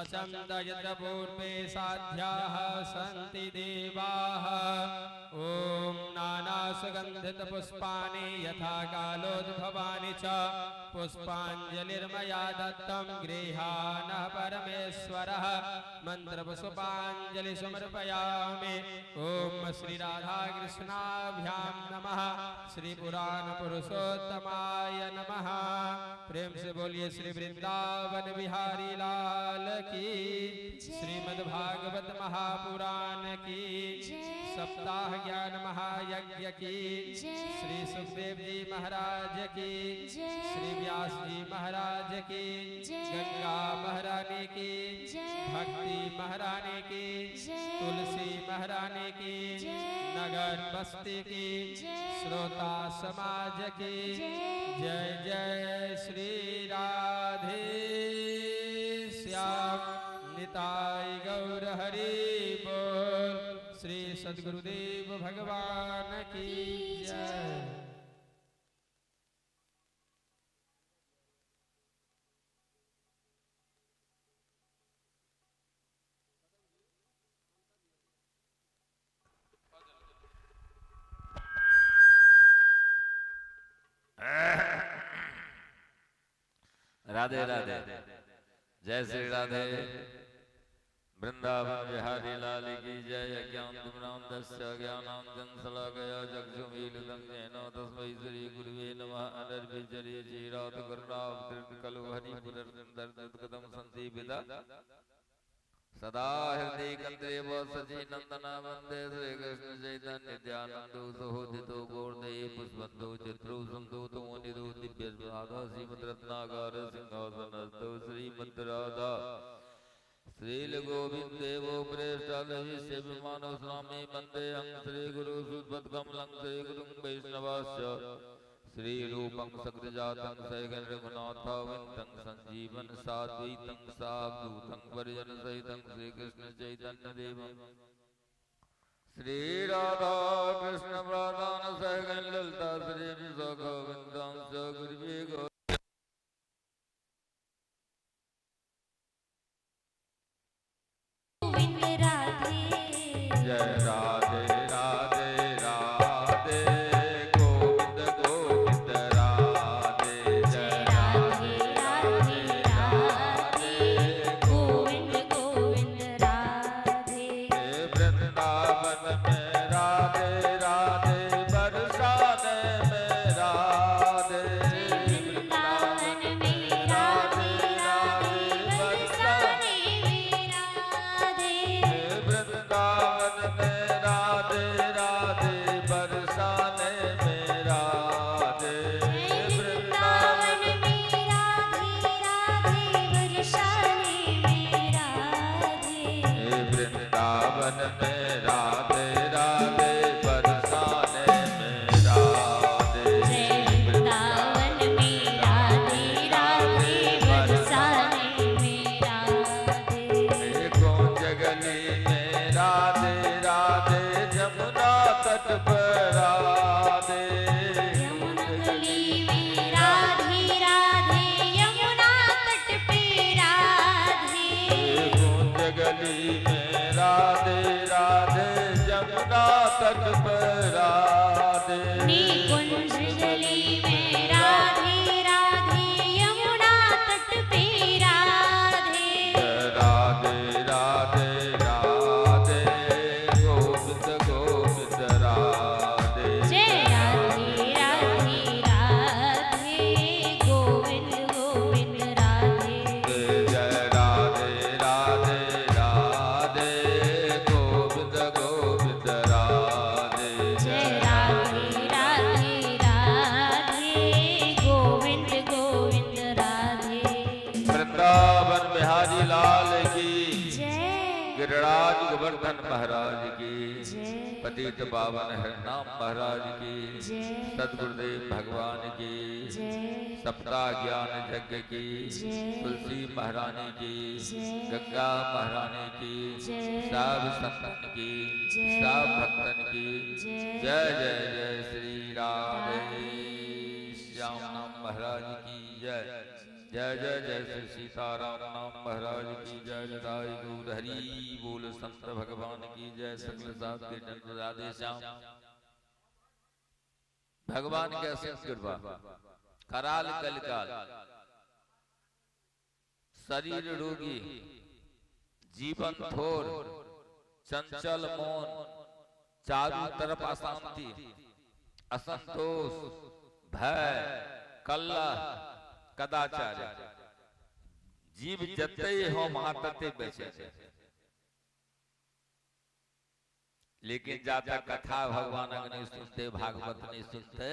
सचन्द यत्र पूर्वे साध्याः सन्ति देवाः। ॐ नानासुगन्धितपुष्पाणि यथा कालोद्भवानि च पुष्पाञ्जलिर्मया दत्तं गृहाणः परमेश्वरः। मन्त्रपुष्पाञ्जलि समर्पयामि। ॐ श्री राधाकृष्णाभ्यां नमः। श्री पुराण पुरुषोत्तमाय नमः। प्रेम से बोलिए श्री वृंदावन बिहारी लाल की, श्रीमद् भागवत महापुराण की, सप्ताह ज्ञान महायज्ञ की, श्री सुखदेव जी महाराज की, श्री व्यास जी महाराज की, गंगा महारानी की, भक्ति महारानी की, तुलसी महारानी की, नगर बस्ती की, श्रोता समाज की जय जय श्री राधे श्याम निताई गौर हरि बोल। श्री सद्गुरुदेव भगवान की जय। राधे राधे, जय श्री राधे। वृंदावन बिहारी लाल की जय। अज्ञान तिमिरांधस्य ज्ञानांजन शलाकया चक्षुमीलितं येन तस्मै श्री गुरुवे नमः। अनर्भिचर्य चीरात करुणावतीर्ण कलु हरि पुनर्दर्दगतम संसीविता सदा हृदय कंद्रे सची नंदन वंदे श्री कृष्ण चैतन्य नित्यानंदो सहोदितो गौरदेव पुष्पंतो चित्रो संतो मुनिदो दिव्य राधा श्रीमद रत्नाकार सिंहासनस्थो श्रीमद राधा श्रील गोविंद देवो प्रेष्ठालय मानव स्वामी वंदे हं श्री गुरु सुपदकमलं श्री गुरुं वैष्णवाश्च श्री रूपं सकृजातं सैगण रघुनाथावन्तं संजीवन साद्वैतं सावधूतं परिजन सहितं श्री कृष्ण चैतन्य देवं श्री राधा कृष्ण प्रधान सैगण ललिता श्री विशाखवृन्दां च गुरुवे गोविंद राधे। जय राधे राधे राधे गोविंद गोविंद राधे। जय राधे राधे राधे गोविंद गोविंद राधे। वृंदावन में राधे राधे बरसाने में राधे। वृंदावन में राधे राधे बरसाने में राधे। वृंदावन में राधे राधे बरसाने में राधे। वृंदावन में राधे राधे बरसाने में राधे। वृंदावन में राधे राधे बरसाने में राधे। जय वृंदावन में राधे राधे बरसाने में राधे। कुंज गली में राधे राधे जमुना तट पर राधे। यमुना गली में राधे राधे यमुना तट पे राधे। कुंज गली में राधे राधे जमुना तट पर राधे। निकुंज गली में राधे राधे यमुना तट पे राधे। राधे राधे राधे गोविंद गोविंद राधे। जय राधे राधे राधे गोविंद गोविंद राधे। जय राधे राधे राधे गोविंद गोविंद राधे। जय राधे राधे राधे गोविंद गोविंद राधे। वृंदावन बिहारी लाल की, जय। गिरिराज गोवर्धन महाराज की, जय। पतित पावन हरिनाम महाराज की, जय। सदगुरुदेव भगवान की, जय। सप्ताह ज्ञान यज्ञ की, जय। तुलसी महारानी की, जय। गंगा महारानी की, जय। सब संतन की, जय। सब भक्तन की जय। जय जय जय श्री राधे श्याम नाम महाराज की जय। जय जय जय श्री सीताराम नाम महाराज की जय। निताई गौर हरि बोल। संत भगवान की जय। सकल साथ के जन राधे श्याम। भगवान के असीम कृपा। कराल कलकाल शरीर रोगी, जीवन थोर, चंचल मोन, चारू तरफ अशांति, असंतोष, भय, कल्ला, कदाचार। जीव जते हम अहाँ तते बेचे छै, लेकिन जा तक कथा भगवानक नहीं सुनते, भागवत नहीं सुनते,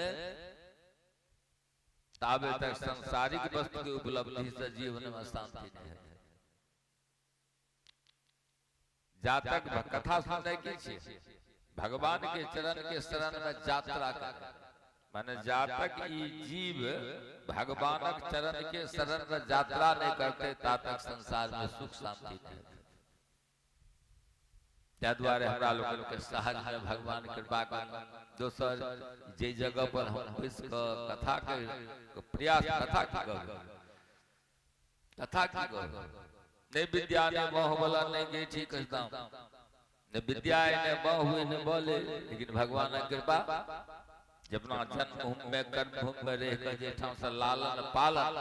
ताबे तक सांसारिक वस्तु के उपलब्धि से जीवन में शांति नहीं है। जा तक कथा सुनने की छी, भगवान के चरण के शरण में यात्रा कर, माने जा तक ई जीव भगवानक चरण के शरण में यात्रा नहीं करते, ता तक संसार में सुख शांति नहीं है। ताहि दुआरे हमरा लोकनि के सहज में भगवान कृपा कर। दोसर जे जगह पर हम बैस कऽ कथा के प्रयास, कथा की कहू, कथा की कहू, नहीं विद्या नहीं मोह बला नहीं गेठी कहता, नहीं विद्या नहीं मोह हुए नहीं बोले, लेकिन भगवान कृपा जब अपना जन्म में कर्म भूमि में रह के जे ठाम से लालन पालन,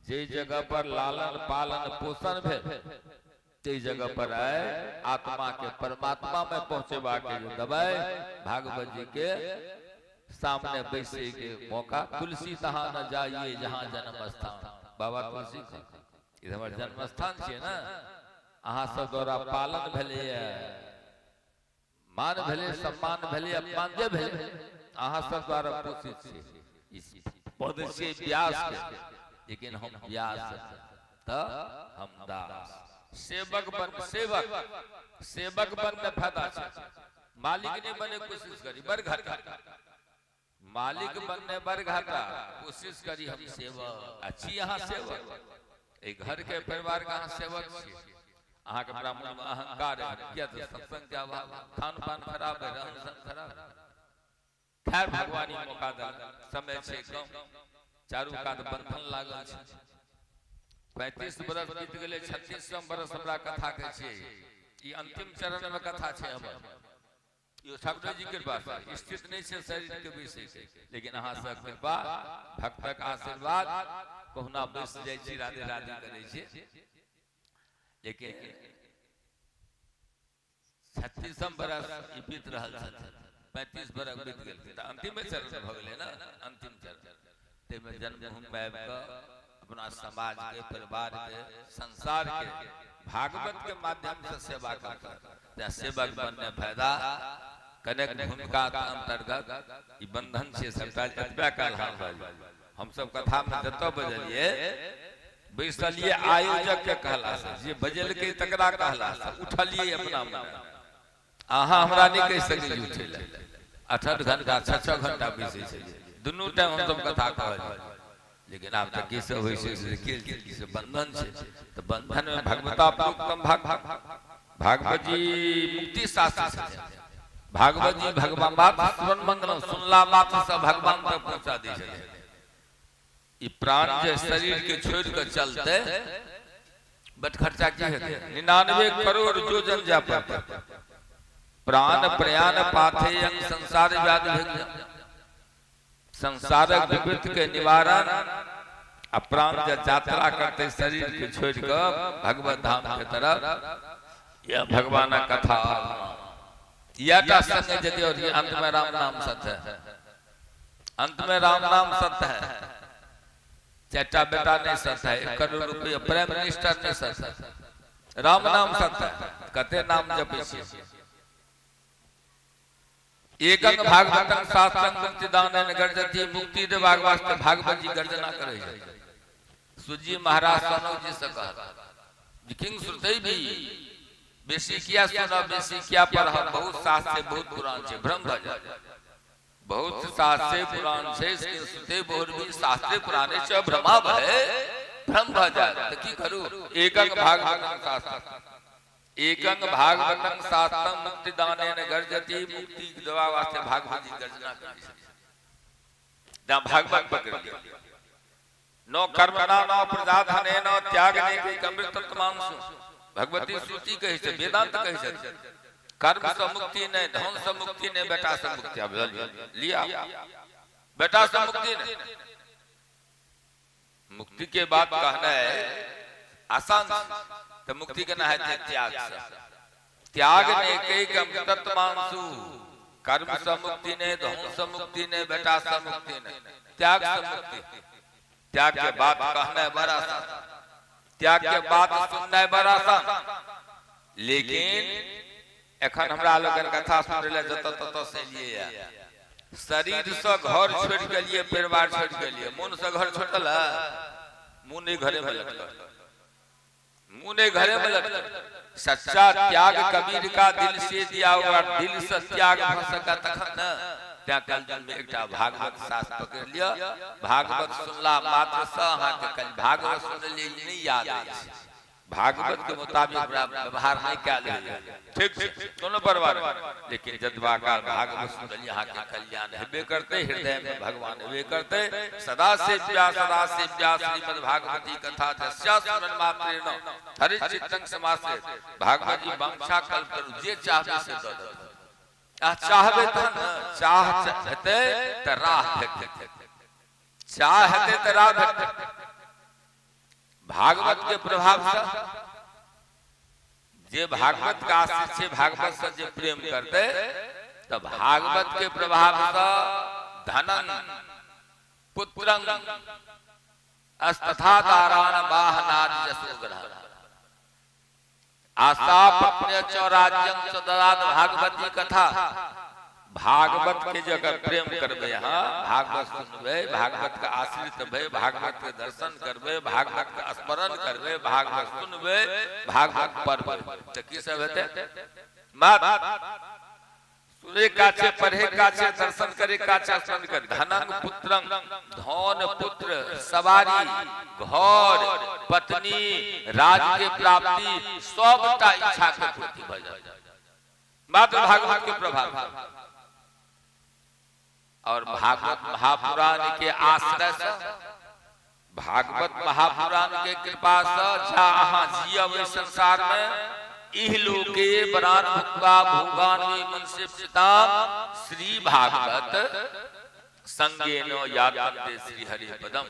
जे जगह पर लालन पालन पोषण भेल, ते जगह पर आए आत्मा के परमात्मा में पहुंचेबा के जो दबाए भागवत जी के सामने बैसे के मौका। तुलसी तहां न जाइए जहां जन्म स्थान। बाबा तुलसी के ई हमर जन्म स्थान छियै ना, अहाँ सब द्वारा पालन भेलैए, मान भेलै, सम्मान भेलै, अपमान जे भेलै, अहाँ सब द्वारा पोषित छी। इस पद से व्यास के, लेकिन हम व्यास त हम दास। सेवक बन, सेवक सेवक बनने फायदा छै, मालिक नहीं बने कोशिश करी बड़ घाटा, मालिक बनने बड़ घाटा, कोशिश करी हम सेवक अच्छी। अहाँ सेवक, एक घर के परिवार के अहाँ सेवक छी। अहाँ के ब्राह्मण में अहंकार है किया तो सत्संग के अभाव, खान पान खराब है, रहन सहन खराब है। खैर भगवानी मौका दल, समय छै कम, चारू कात बंधन लागल छै। 35 बरस बीत गेलै, 36 बरस हमरा कथा के छै, ई अंतिम चरण में कथा छै हमर। यो ठाकुर जी कृपा से स्थित नहीं छै शरीर के विषय, लेकिन अहाँ सब कृपा, भक्तक आशीर्वाद, कहुना बैस जाइ छी, राधे राधे करै छी। लेकिन 36 बरस ई बीत रहल छथि, 35 बरस बीत गेल तऽ अंतिमे चरण भऽ गेलै ने, अंतिम चरण। ताहिमे जन्मभूमि में आबि कऽ अपना समाज के, परिवार के, संसार के भागवत के माध्यम से सेवा कर, सेवक बनने फायदा। कनेक भूमिका के अंतर्गत ई बंधन छै सबटा। एतबे काल हम सब कथा में जतऽ बजलिए बैसलिए, आयोजक के कहला से, जे बजलकै तकरा कहला से उठलिए अपना मने। अहाँ हमरा नहीं कहि सकै छी उठै लए। 8-8 घंटा 6-6 घंटा बैसै छलियै, दुनू टाइम हम सब कथा कहलियै। लेकिन आब तऽ की सब होइ छै, की सब बंधन छै, तऽ बंधन में भगवता प्रोक्तम भाग भागवत जी मुक्ति शास्त्र छथिन। भागवत जी भगवान मात्र श्रवण मंगलम सुनला मात्र से भगवान तक पहुंचा दै छथिन। ई प्राण जे शरीर के छोड़ के चलते बट खर्चा की हेतै, 99 करोड़ योजन जा पड़तै। प्राण प्रयाण पाथे अंग संसार व्याधि भिन्न, संसारक विवृत के निवारण आ प्राण जे यात्रा करते शरीर के छोड़ के भगवत धाम के तरफ, यह भगवानक कथा यह संग यदि। और अंत में राम नाम सत्य है, अंत में राम नाम सत्य है। चारिटा बेटा नहीं सत्य है, 1 करोड़ रुपया प्राइम मिनिस्टर नहीं सत्य है, राम नाम सत्य है। कते नाम जपै छियै? एकंग भागवतम शास्त्रं मुक्तिदानेन गर्जति, मुक्ति देबाक वास्ते भागवत जी गर्जना करै छै। सूजी महाराज सनक जी से कहल, किंग श्रुतै भी, बेसी किया सुनब, बेसी किया पढ़ब, बहुत शास्त्र बहुत पुराण छै, भ्रम भऽ जाय। बहुत शास्त्र पुराण छै, श्रुते बहुत भी शास्त्र पुराणे छै, भ्रमा भय, भ्रम भऽ जाय तऽ की करू? एकंग भागवतम शास्त्र, एकंग भागवतम शास्त्रम मुक्तिदानेन गर्जति, मुक्ति देवा वास्ते भागवत जी गर्जना करै छै। भागवत पकड़ लिया। न कर्मणा न प्रजा धने न त्याग ने के अमृतत्वांशु। भगवती श्रुति कहै छै, वेदांत कहै छै, कर्म से मुक्ति नहि, धन से मुक्ति नहि, बेटा से मुक्ति। आब लिया, बेटा से मुक्ति नहीं। मुक्ति के बात कहना है आसान, तो मुक्ति केना हेतै? त्याग से। त्याग ने कई अमृतत्वांशु। कर्म से मुक्ति नहीं, धन से मुक्ति नहीं, बेटा से मुक्ति नहीं, त्याग से मुक्ति। त्याग के बात कहना है बड़ा आसान, त्याग के बात सुनना है बड़ा आसान, लेकिन एखन हमरा लोकनि कथा सुनै लए जतऽ ततऽ से एलियै। शरीर से घर छोड़ि गेलियै, परिवार छोड़ि गेलियै, मोन से घर छोड़ल है? मोन घरे में लटकल, मोन घरे में लटकल। सच्चा त्याग कबीर का दिल से दिया हुआ, दिल से त्याग भ सका तखन ने। तें कलयुग में एकटा भागवत शास्त्र पकड़ि लिअ। भागवत सुनला मात्र से अहाँके कल भागवत सुनलियै नहि याद अछि, भागवत के मुताबिक हमरा व्यवहार नहि कयल होइए, ठीक छै, कोनो परवाह नहि, लेकिन जतबा काल भागवत सुनलियै अहाँके कल्याण हेबे करतै, हृदय में भगवान हेबे करतै। सदा सेव्या सदा सेव्या श्रीमद् भागवती कथा जस्या स्मरण मात्रेण हरि चित्तं समासे। भागवत जी वांछा कल्प करू, जे चाहबै से दऽ देत। आ चाहबै तहन ने, चाह हेतै तऽ राह भेटतै, चाह हेतै तऽ राह भेटतै। भागवत के प्रभाव से जे भागवत के आश्रित छै, भागवत से जे प्रेम करतै, तऽ भागवत के प्रभाव से धनन पुत्रं अस्तथा दारान वाहनाद जसो ग्रहण आशा पत्नी च राज्यं च ददात भागवती कथा। भागवत के जे अगर प्रेम करबै अहाँ, भागवत सुनबै, भागवत के आश्रित भै, भागवत के दर्शन करबै, भागवत के स्मरण करबै, भागवत सुनबै, भागवत पढ़बै, तऽ की सब हेतै? मात सुने का छै, पढ़े का छै, दर्शन करे का छै, स्मरण करे। धनंग पुत्रंग, धन पुत्र सवारी घर पत्नी राज के प्राप्ति, सबटा इच्छा के पूर्ति भऽ जायत मात्र भागवत के प्रभाव। और भागवत महापुराण के आश्रय से, भागवत महापुराण के कृपा से जा अहाँ जियब एहि संसार में, इह लोके बरान भुक्त्वा भोगान वे मन से श्री भागवत संगे न यातन्ते श्री हरि पदम।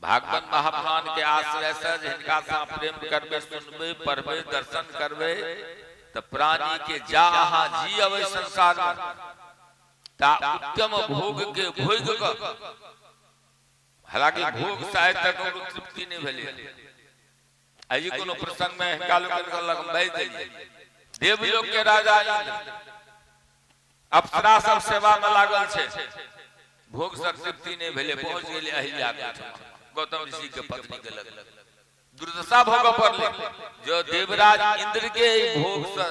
भागवत महापुराण के आश्रय से जिनका सा प्रेम करबे, सुनबे, पढ़बे, दर्शन करबे, तऽ प्राणी के जा अहाँ जियब एहि संसार में ता उत्तम भोग के भोग कऽ, हालांकि भोग से आइ तक ककरो तृप्ति नहि भेलै। आइ कोनो प्रसंग में हिनका लोकनि कहलक बाजि देलियै, देवलोक के राजा इंद्र अप्सरा सब सेवा में लागल छै, भोग से तृप्ति नहि भेलै, पहुंच गेलै अहिल्या के गौतम ऋषि के पत्नी के लग, दुर्दशा भोगऽ पड़लै। जो देवराज इंद्र के भोग से,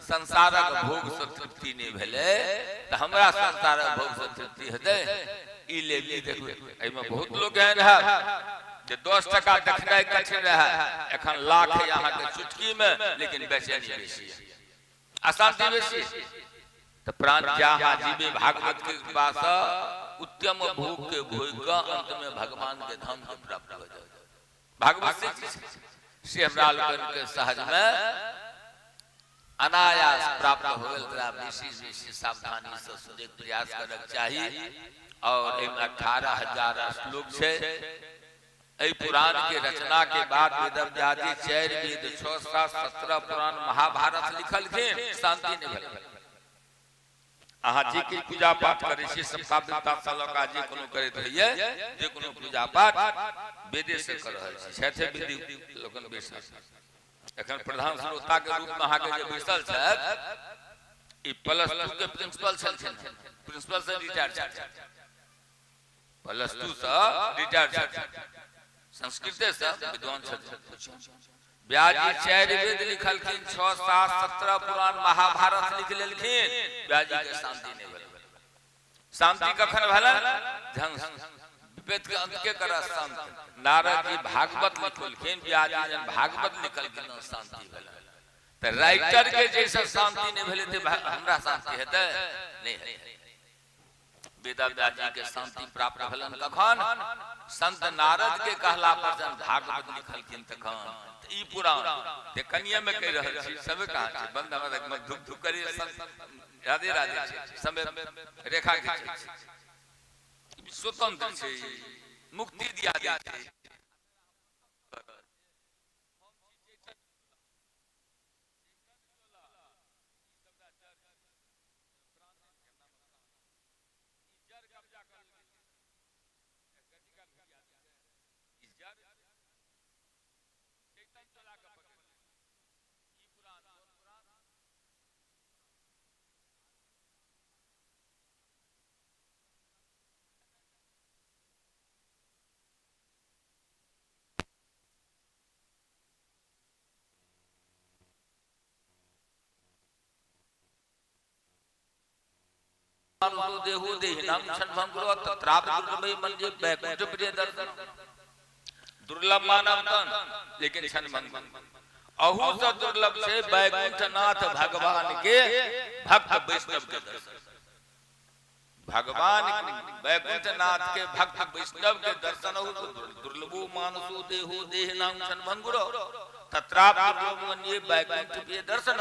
संसारक भोग से तृप्ति नहि भेलै, तऽ हमरा संसारक भोग से तृप्ति हेतै? ई लेबी देखबै, एहिमे बहुत लोक एहन है जे 10 टका देखनाइ कठिन रहै, एखन लाख है अहाँके चुटकी में, लेकिन बेचैनी बेसी, अशांति बेसी। तऽ प्राण जहाँ जीवे भागवत के कृपा से उत्तम भोग के भोग कऽ अंत में भगवान के धाम के प्राप्त हो जाए। भागवत से से हमरा लोकनि के सहज में अनायास प्राप्त हो गेल। तोरा बेसी बेसी सावधानी से सुनैके प्रयास करक चाही। और एहिमे 18,000 श्लोक छै। एहि पुराण के रचना के बाद वेदव्यास जी 4 वेद 6 7 17 पुराण महाभारत लिखलखिन, शांति नहि भेल। अहाँ जे किछु पूजा पाठ करै छी, सप्ताह विप्ताह सँ लऽ कऽ जे कोनो करैत होइए, जे कोनो पूजा पाठ वेदे से कर रहल छी, छथि विधि लोकनि बैसल। एखन प्रधान श्रोता के रूप में अहाँके जे बैसल छथि, ई प्लस 2 के प्रिंसिपल छलखिन, प्रिंसिपल से रिटायर छथि, प्लस 2 से रिटायर छथि, संस्कृते से विद्वान छथि। ब्याजी 4 वेद लिखलखिन, 6 7 17 पुराण महाभारत लिख लेलखिन, ब्याजी के शांति नहि भेल। शांति कखन भेल? जहन वेद के अंत के करत शांत। नारद जी भागवत लिखलखिन, ब्याजी जहन भागवत लिखलखिन शांति भेल। तऽ राइटर के जैसे शांति नहि भेलै, तऽ हमरा शांति हेतै? नहि हेतै। वेदव्यास जी के शांति प्राप्त भेलन कखन? संत नारद के कहला पर जन भागवत लिखलखिन तखन। तऽ ई पुराण ते कनिये में कहि रहल छी, समय कहाँ छै बंद, हमरा धुक धुक करी। राधे राधे छै, समय रेखा घिचै छै, स्वतंत्र छै, मुक्ति दिया दै छै। देहु देहिनां क्षणभंगुरो तत्रापि दुर्लभै मंजे वैकुंठ प्रिय दर्शन। दुर्लभ मानव तन लेकिन क्षणभंगुर, अहू से दुर्लभ छै वैकुंठ नाथ भगवान के भक्त वैष्णव के दर्शन। भगवान वैकुंठ नाथ के भक्त वैष्णव के दर्शन अहू से दुर्लभो मानसो देहो देहिनां क्षणभंगुरो तत्रापि दुर्लभ मंजे वैकुंठ प्रिय दर्शन।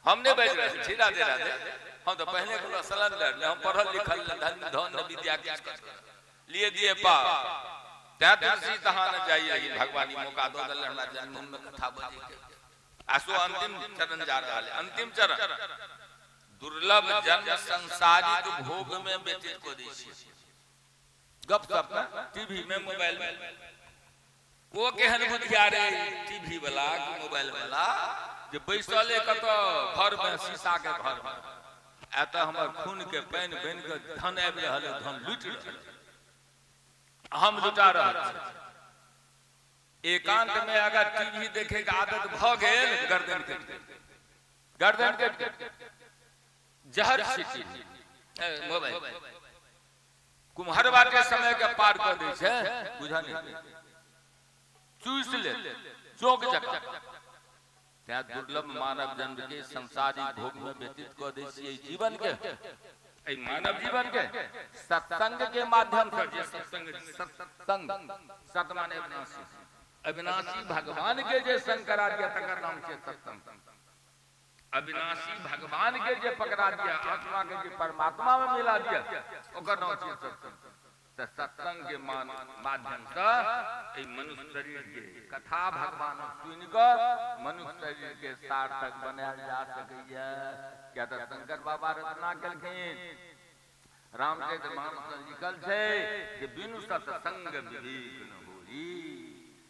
हम नहीं बाजि रहल छी, राधे राधे। हम तो पहले कोनो सलेंडर ने, हम पढ़ल लिखल ने, धन धन ने विद्या किछु लिए दिए पा तैं तुलसी तहाँ न जाइए। लेकिन भगवान ई मौका दऽ देल हमरा जन्म में कथा बजै के। आसो अंतिम चरण जा रहल है, अंतिम चरण। दुर्लभ जन्म संसारिक भोग में व्यतीत कऽ दै छियै, गप सप में, टीवी में, मोबाइल में। ओ केहन बुधियार टीवी वाला मोबाइल वाला जे बैसले कतऽ घर में, शीशा के घर में, एतऽ हमर खून के पानि बनि कऽ धन आबि रहल है, धन लूटि रहल, हम लुटा रहल छी। एकांत में अगर टीवी देखे के आदत भऽ गेल, गर्दन कटि गेल, गर्दन कटि गेल। जहर छै टीवी मोबाइल, कुम्हर बाटे समय के पार कऽ दै छै, बुझल नहि, चूस ले चौक जकाँ। तैं दुर्लभ मानव जन्म के संसारिक भोग में व्यतीत कऽ दै छियै जीवन के, एहि मानव जीवन के। सत्संग के माध्यम से जे सत्संग, सत्संग, सत माने अविनाशी, अविनाशी भगवान के जे संग करा दिया तकर नाम छै सत्संग। अविनाशी भगवान के जे पकड़ा दिया, आत्मा के जे परमात्मा में मिला दिया, ओकर नाम छियै सत्संग। तऽ सत्संग के माध्यम से एहि मनुष्य शरीर के कथा भगवान सुनि कऽ मनुष्य शरीर के सार्थक बनायल जा सकैया। किया तऽ शंकर बाबा रचना केलखिन, रामचरित मानस में लिखल छै जे बिनु सत्संग विवेक न होई।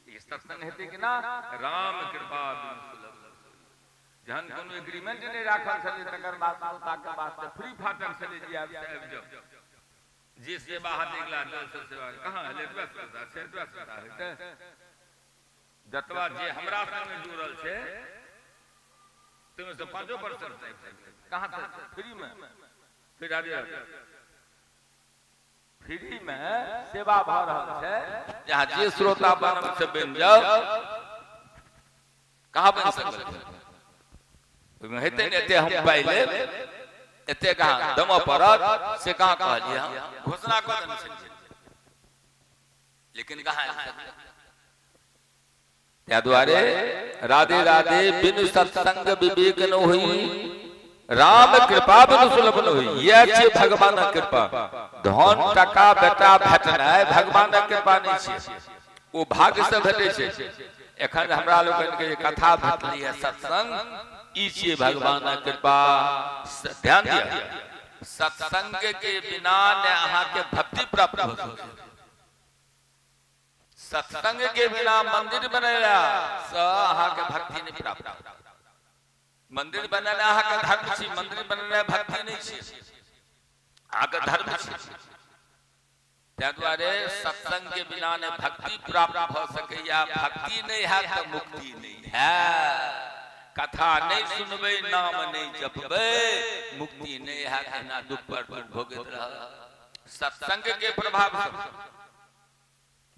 ई सत्संग हेतै कि ना? राम कृपा बिनु सुलभ। जहन कोनो एग्रीमेंट नहि राखल छलै तकर बाद श्रोता के वास्ते फ्री फाटक छलै, जे आबि से आबि जाउ, जे सेवा हाथ अगिला दल से सेवा कहाँ हेलै? एतबा श्रोता छै, एतबा श्रोता हेतै, जतबा जे हमरा संगे जुड़ल छै ताहिमे से 5% कहाँ से फ्री में? फिर आबि फ्री में सेवा भऽ रहल छै, जहाँ जे श्रोता बनब से बनि जाउ। कहाँ बनि सकल? ओहिमे हेतै ने एते हम पाइ लेब, एते कहाँ देमऽ पड़त, से कहाँ कहलियै? हम घोषणा कऽ देने छलियै, लेकिन कहाँ? ताहि दुआरे राधे राधे। बिनु सत्संग विवेक न होई, राम कृपा बिनु सुलभ न होई। यह छै भगवानक कृपा। धन टका बेटा भेटनाइ भगवानक कृपा नहि छै, ओ भाग्य से भेटै छै। एखन हमरा लोकनि के जे कथा भेटलै, सत्संग, ई छियै भगवानक कृपा। ध्यान दिअ, सत्संग के बिना ने अहाँके भक्ति प्राप्त हो सकै, सत्संग के बिना मंदिर बनेला से अहाँके भक्ति नहि प्राप्त। मंदिर बनेना अहाँके धर्म छी, मंदिर बनेना भक्ति नहि छी, अहाँके धर्म छी। ताहि दुआरे सत्संग के बिना ने भक्ति प्राप्त भऽ सकैया, भक्ति नहि हैत तऽ मुक्ति नहि हैत। कथा नहि सुनबै, नाम नहि जपबै, मुक्ति नहि हैत, एहिना दुख पर दुख भोगैत रहत। सत्संग के प्रभाव सँ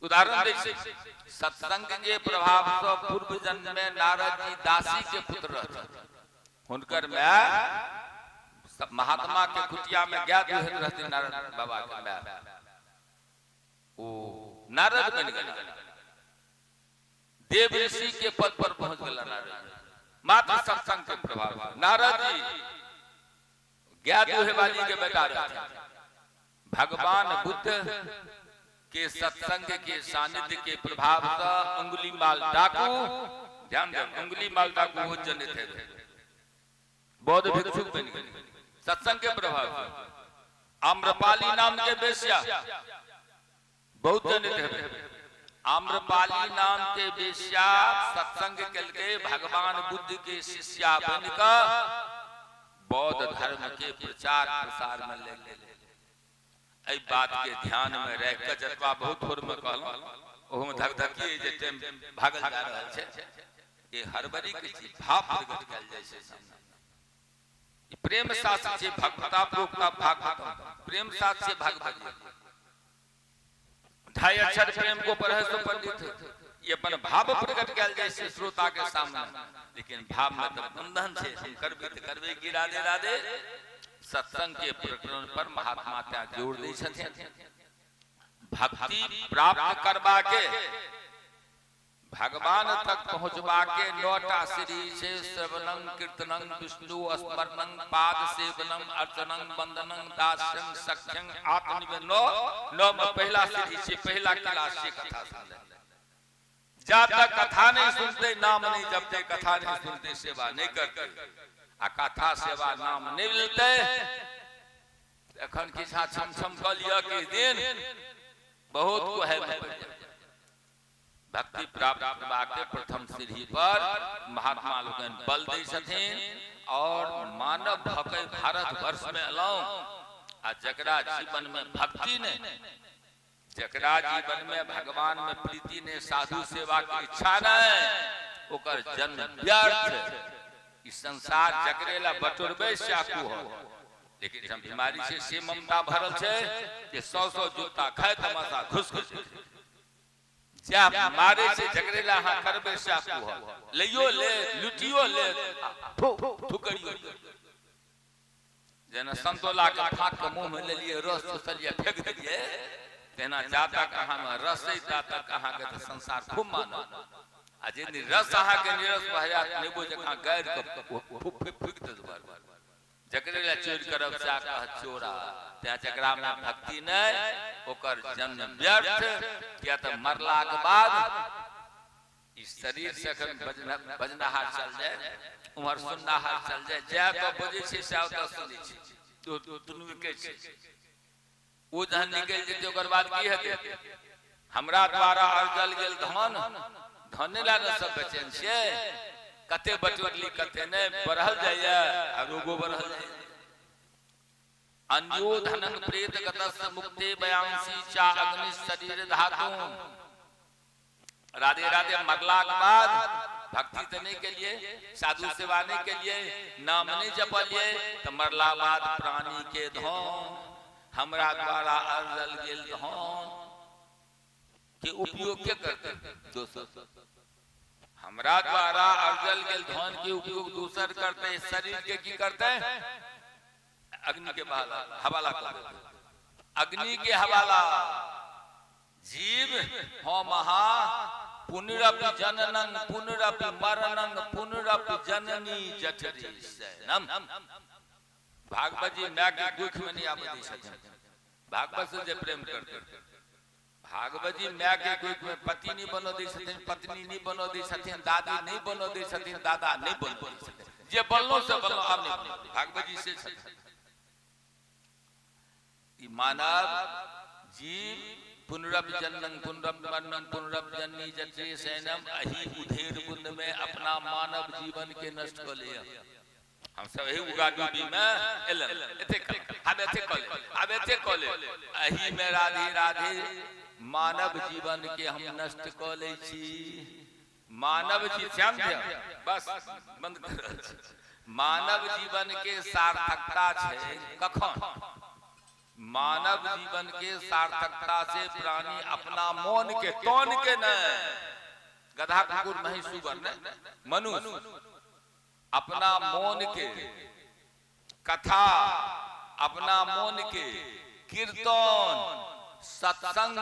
उदाहरण दै छै, सत्संग के प्रभाव सँ पूर्व जन्म में नारद जी दासी के पुत्र रहथिन। हुनकर माय सब महात्मा के कुटिया में गाय दुहैत रहथिन नारद बाबा के माय। ओ नारद बनि गेल, देव ऋषि के पद पर पहुंच गेला नारद मात्र सत्संग के प्रभाव से। नारद जी गाय दुहे वाली के बेटा रहथिन। भगवान बुद्ध के सत्संग के सानिध्य के प्रभाव से अंगुली माल डाकू, ध्यान दे, अंगुली माल डाकू हो जनित है, बौद्ध भिक्षुक बन गए सत्संग के प्रभाव से। आम्रपाली नाम के वेश्या बहुत जनित है, आम्रपाली नाम के वेश्या सत्संग के भगवान बुद्ध के शिष्या बनकर बौद्ध धर्म के प्रचार प्रसार में ले गेल। एहि बात के ध्यान में राखि कऽ जतबा बहुत थोड़ में कहलहुँ, ओहोमे धकधकी जे टाइम भागल जा रहल छै, ये हड़बड़ी के चीज भाव प्रकट कयल जाइ छै सामने। ई प्रेम शास्त्र छै, भगवता प्रोक्ता भागवतम, प्रेम शास्त्र छै भागवत। ढाई अक्षर प्रेम को पढ़े सो पंडित। ये अपन भाव प्रकट कयल जाइ छै श्रोता के सामने, लेकिन भाव में तऽ बंधन छै, हम करबै तऽ करबै की। राधे राधे। सत्संग के प्रकरण पर महात्मा त्या जोर दै छथिन। भक्ति प्राप्त करबा के, भगवान तक पहुंचबा के 9टा सीढ़ी छै। श्रवणं कीर्तनं विष्णु स्मरणं पाद सेवनं अर्चनं वंदनं दास्यं सख्यं आत्मनिवेदन। 9 9 में पहला सीढ़ी छै, पहला क्लास छै कथा सुनने। जा तक कथा नहीं सुनते, नाम नहीं जपते, कथा नहीं सुनते, सेवा नहीं करते, आ कथा सेवा नाम नहीं मिलते, एखन किछा छम छम कऽ लिअ किछु दिन, बहुत को है में पड़ि जायत। भक्ति प्राप्त करबाक के प्रथम सीढ़ी पर महात्मा लोकनि बल दै छथिन। और मानव भऽ के भारत वर्ष में एलहुं आ जकरा जीवन में भक्ति नहीं, जकरा जीवन में भगवान में प्रीति नहीं, साधु सेवा के इच्छा नहीं, ओकर जन्म व्यर्थ। ई संसार जकरे ला बटोरबै चाकू हो, लेकिन जब बीमारी छै से ममता भरल छै जे सौ सौ जूता खाय तमाशा घुस घुस जा मारे छै। जकरे ला अहाँ करबै चाकू हो, लइयो ले, लुटियो ले, थुकरियो ले। जेना संतोला के फाक के मुंह में लेलिए, रस चूसलिए, फेंक देलिए, तेना जा तक अहाँ में रस है ता तक अहाँ के तऽ संसार खूब मानत, आ जे रस अहाँ के निरस भऽ जायत, नेबो जकाँ गाड़ि के फूक फूक फूक देत बार। जकरे ला चोरी करब सएह कहत चोरा। तें जकरा में भक्ति नहि, ओकर जन्म व्यर्थ। किया तऽ मरलाक बाद ई शरीर से एखन बजनाहार चल जाय, उम्हर सुननाहार चल जाय, जाय तऽ बजै छै सएह ओतऽ सुनै छै, दुनू एके छै। ओ जहन निकलि जेतै, ओकर बाद की हेतै? हमरा द्वारा अर्जल गेल धन, धने ला ने सब बेचैन छियै। कते बटोरली, कते नहि, बढ़ल जाइए आ रोगो बढ़ल जाइए। अन्यो धनंग प्रेत गतस्य मुक्ते बयांसी चा अग्नि शरीर धातु। राधे राधे। मरलाक बाद भक्ति तऽ नहि केलिए, साधु सेवा नहि केलिए, नाम नहि जपलिए, तऽ मरला बाद प्राणी के धन, हमरा द्वारा अर्जल गेल धन के उपयोग के करते? दोसर। हमरा द्वारा अर्जल गेल धन के उपयोग दोसर करते, शरीर के की करते? अग्नि के हवाला कर देते, अग्नि के हवाला। जीव हम अहाँ पुनरपि जननंग पुनरपि मरणंग पुनरपि जननी जठरी शयनम। भागवत जी my के दुख में नहीं आबै दै छथिन। भागवत से जे प्रेम करते, भागवत जी my के कोख में पति नहीं बनऽ दै छथिन, पत्नी नहीं बनऽ दै छथिन, दादी नहीं बनऽ दै छथिन, दादा नहीं बनऽ दै छथिन। जे बनलो से बनलो, आब नहीं बनलो। भागवत जी से छथिन। ई मानव जीव पुनरपि जननंग पुनरपि मरणं पुनरपि जननी जठरे शयनम, अही उधेर बुंद में अपना मानव जीवन के नष्ट कऽ लिअ। हम सब एही उगा डूबी में एलन, एते आब एते कऽ ले, आब एते कऽ ले, एही में राधे राधे मानव जीवन के हम नष्ट कऽ लै छी। मानव जी श्याम ध्यान, बस बंद कर रहल छी। मानव जीवन के सार्थकता छै कखन? मानव जीवन के सार्थकता से प्राणी अपना मन के, तन के नहीं, गधा कुकुर नहीं, सुगर नहीं, मनुष्य अपना मन के कथा अपना मोन के कीर्तन सत्संग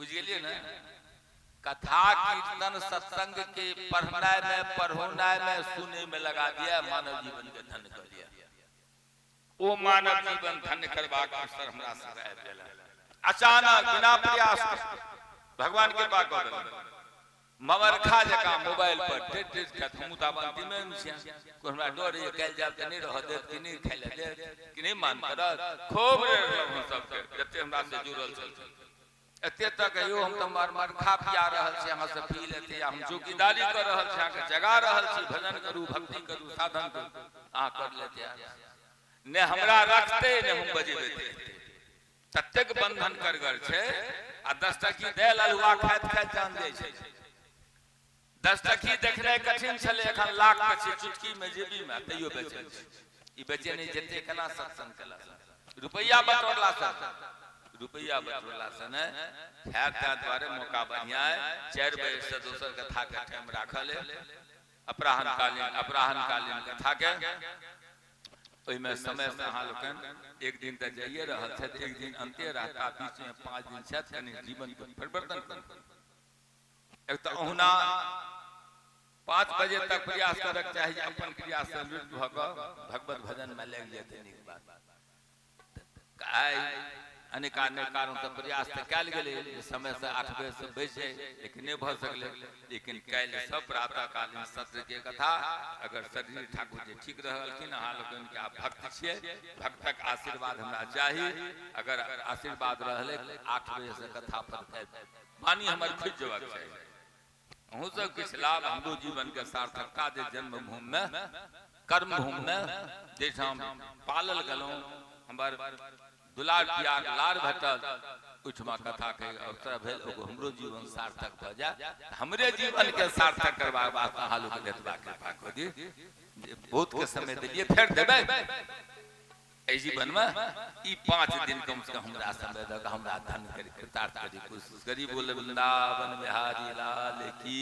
बुझि गेलियै ने कथा कीर्तन सत्संग के पढ़नाइ में पढ़ौनाइ में सुने में लगा दिया मानव जीवन के धन्य कर लिया ओ मानव जीवन धन्य करबाक अवसर हमरा सब आबि गेल अचानक बिना प्रयास के भगवान कृपा कऽ देलनि ममरखा जकाँ मोबाइल पर टेट टेट खाइत हमहूँ तऽ आब अंतिमे मे छियै कोइ हमरा डर होइए काल्हि जायब तऽ नहि रहऽ देत कि नहि खाइ लए देत कि नहि मान करत खूब रेड़लहुँ हम सबके जते हमरा से जुड़ल छलखिन एते तक यौ हम तऽ मरमरखा पिया रहल छी अहाँ से पी लेते हम चौकीदारी कऽ रहल छी अहाँके जगा रहल छी भजन करू भक्ति करू साधन करू अहाँ कर लेते ने हमरा रखते ने हम बजेबै ततेक बंधन करगर छै आ दस्तकी दालि अल्हुआ खाइत खाइत जान जाइ छै दस्तकी देखनाइ कठिन छलै एखन लाख के छै चुटकी मे जेबी मे तैयो बेचै छै ई बेचै नहि जेते केना सत्संग केला रुपैआ बटोरला से रुपैआ बटोरला से नहि खैर ताहि दुआरे मौका बढ़िया है 4 बजे से दोसर कथा के टाइम राखल है अपराह्नकालीन अपराह्नकालीन कथा के ओहिमे समय से अहाँ लोकनि एक दिन तऽ जाइए रहल छथि एक दिन अन्ते रहता बीचमे 5 दिन छथि कनि जीवनके परिवर्तन करू एक तऽ अहुना 5 बजे तक प्रयास करक चाही जे अपन क्रिया से निवृत्त भऽ कऽ भगवत भजनमे लागि जेतै नीक बात आइ अनेकानेक कारणसँ प्रयास तऽ कयल गेलै जे समयसँ 8 बजेसँ बजि जाइ लेकिन नहि भऽ सकलै लेकिन काल्हि सब प्रातःकालीन सत्र के कथा अगर शरीर ठाकुर जी ठीक रहलखिन अहाँ लोकनिके आब भक्त छियै भक्तक आशीर्वाद हमरा चाही अगर आशीर्वाद रहलै 8 बजेसँ कथा पर वाणी हमर खुजि जेबाक चाही अहूँ सब किछु लाभ हमरो जीवन के सार्थकता जे जन्मभूमि में कर्मभूमि में जाहिठाम पालल गेलहुँ हमर दुलार प्यार लार भेटल ओहिठमा कथा के अवसर भेल ओको हमरो जीवन सार्थक भऽ जाय हमरे जीवन के सार्थक करबाक वास्ते अहाँ लोक एतबा कृपा कऽ दी बहुत के समय देलियै फेर देबै एहि जीवन में ई 5 दिन कम से कम हमरा समय दऽ कऽ हमरा धन करी कृतार्थ करी कोशिश करी बोले वृंदावन बिहारी लाल की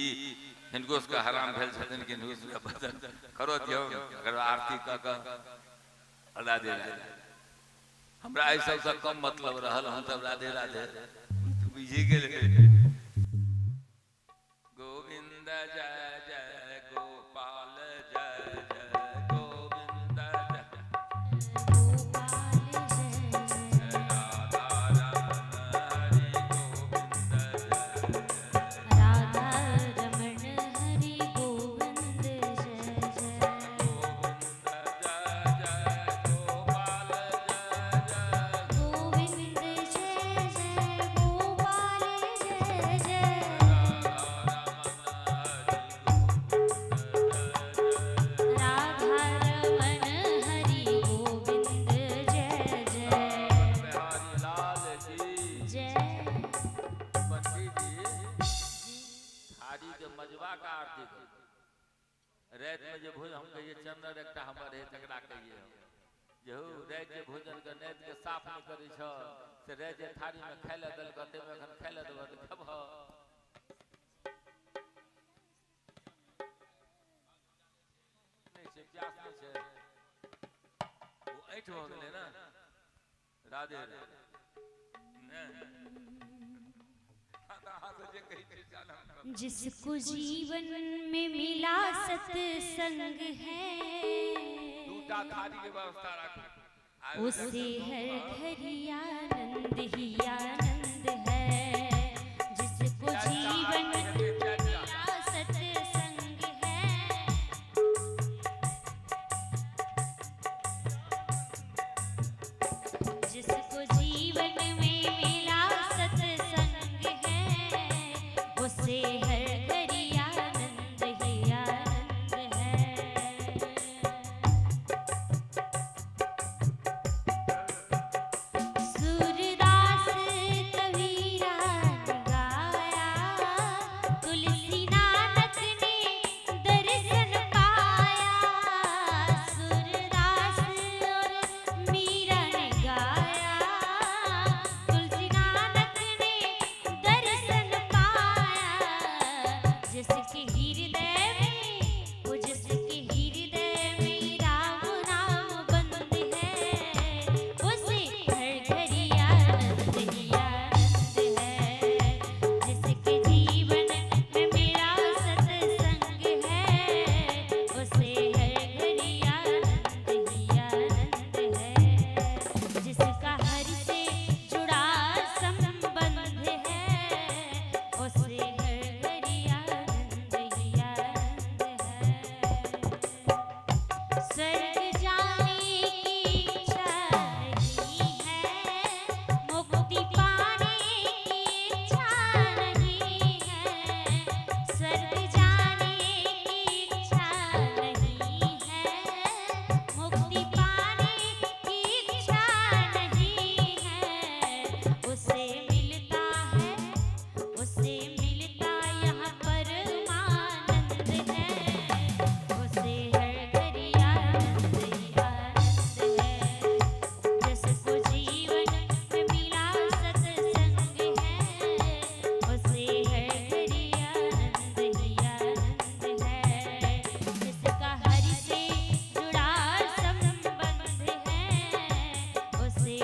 हिनको सबके हराम भेल छथिन कि हिनको सबके भजन करो दियौ अगर आरती कऽ कऽ राधे राधे हमरा एहि सबसँ कम मतलब रहल हम सब राधे राधे बुझि गेल गोविंद जय जय गोपाल जय जय गोविंद जय राधा रमण हरि गोविंद जय राधा रमण हरि गोविंद जय जय गोविंद जय जय गोपाल जय जय गोविंद जय जय गोपाल जय जय राधा रमण हरि राधा रमण हरि गोविंद जय जय बिहारी लाल की जय पंडित जी थारी के मजबा का आरती करू राति में जे भोजन हम कहिए चंदन एकटा हमर है तकरा कहिए हम जे हौ राति जे भोजन के नाति के साफ नहि करै छ से राति जे थारी में खाय लए देलक ताहिमे एखन खाय लए देबह तऽ खेबह नहि छै प्यास नहि छै ओ ऐठ भऽ गेलै ने राधे राधे नहि हाँ, तऽ अहाँ सब जे कहै छियै सएह ने हम करब। जिसको जीवन में मिला सत्संग है दूटा थारी के व्यवस्था राखू आ उसे हर घड़ी आनंद ही आनंद है जिसको जीवन में मिला सत्संग है जिसको जीवन में मिला सत्संग है उसे हर घड़ी आनंद ही आनंद है सूरदास स्वर्ग।